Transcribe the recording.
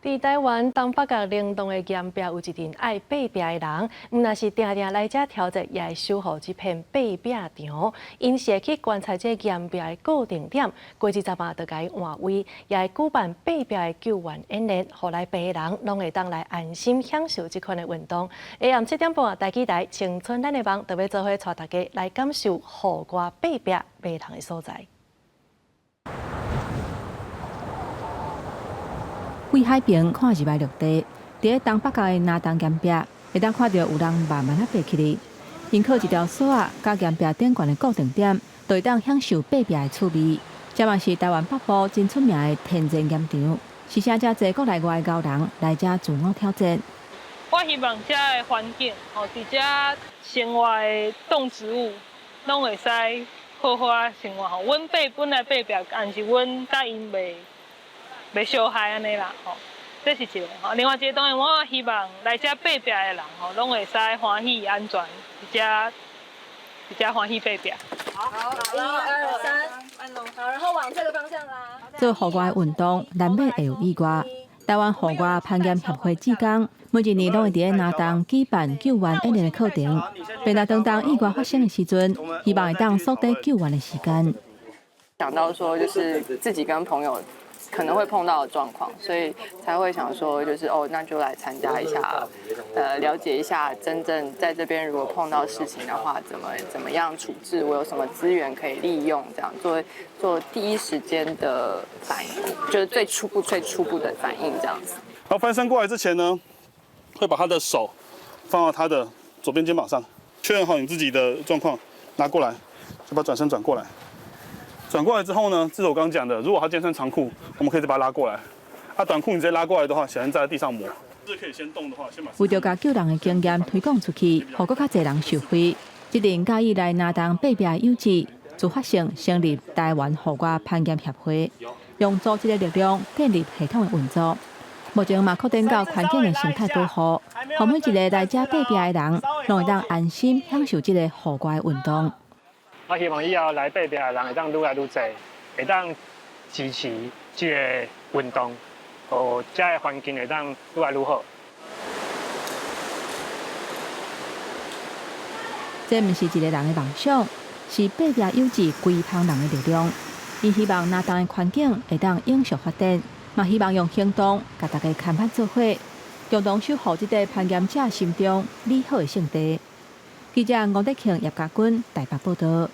佇臺灣東北角屏東的岩壁有一群愛爬壁的人，毋但是定定來遮挑戰，也會守護這片爬壁場。𪜶是會去觀察這岩壁的固定點，過一陣仔就共伊換位，也會舉辦爬壁的救援演練，予來爬的人攏會當來安心享受這款的運動。下暗7點半，台語台青春咱的夢，就欲做伙帶大家來感受戶外爬壁迷人的所在。對海邊看入來陸地，佇咧東北角的林東岩壁，會當看著有人慢慢仔爬起來。𪜶靠一條索仔佮岩壁頂懸的固定點，就會當享受爬壁的趣味。這嘛是臺灣北部真出名的天然岩場，時時遮濟國內外的𠢕人來遮自我挑戰。我希望遮的環境，吼，佇遮生活的動植物，攏會使好好仔生活。吼，阮爬本來爬壁，但是阮佮𪜶袂相害按呢啦，吼，這是一个吼。另外一个當然，我希望來遮爬壁的人吼，攏會使歡喜安全，佇遮歡喜爬壁。好，一二三，好，然後往這個方向拉。做戶外運動，難免會有意外。臺灣戶外攀岩協會志工每一年攏會佇咧林東舉辦救援演練的課程，並若當當意外發生的時陣，希望會當縮短救援的時間。想到說，就是自己跟朋友可能會碰到的狀況，所以才會想說，就是哦，那就來參加一下，了解一下真正在這邊如果碰到事情的話，怎麼樣處置，我有什麼資源可以利用，這樣做第一時間的反應，就是最初步最初步的反應這樣子。然後翻身過來之前呢，會把他的手放到他的左邊肩膀上，確認好你自己的狀況，拿過來，就把轉身轉過來。轉過來之後呢，這是我剛剛講的，如果他今天穿長褲，我們可以再把他拉過來。啊，短褲你直接拉過來的話，小心在地上磨。是可以先動的話，先把。為著共救人的經驗推廣出去，予閣較濟人受惠，這陣佮意來林東爬壁的友志，自發性成立臺灣戶外攀岩協會，用組織的力量建立系統的運作。目前嘛擴展到環境的生態保護，予每一个來遮爬壁的人，攏會當安心享受這個戶外運動。我希望以後來爬壁的人會當愈來愈濟，會當支持這个運動，予遮的環境會當愈來愈好。這毋是一個人的夢想，是爬壁友志規蜂人的力量。伊希望林東的環境會當永續發展，嘛希望用行動共大家牽挽做伙，共同守護這塊攀岩者心中美好的聖地。記者吳德慶、葉家軍台北報導。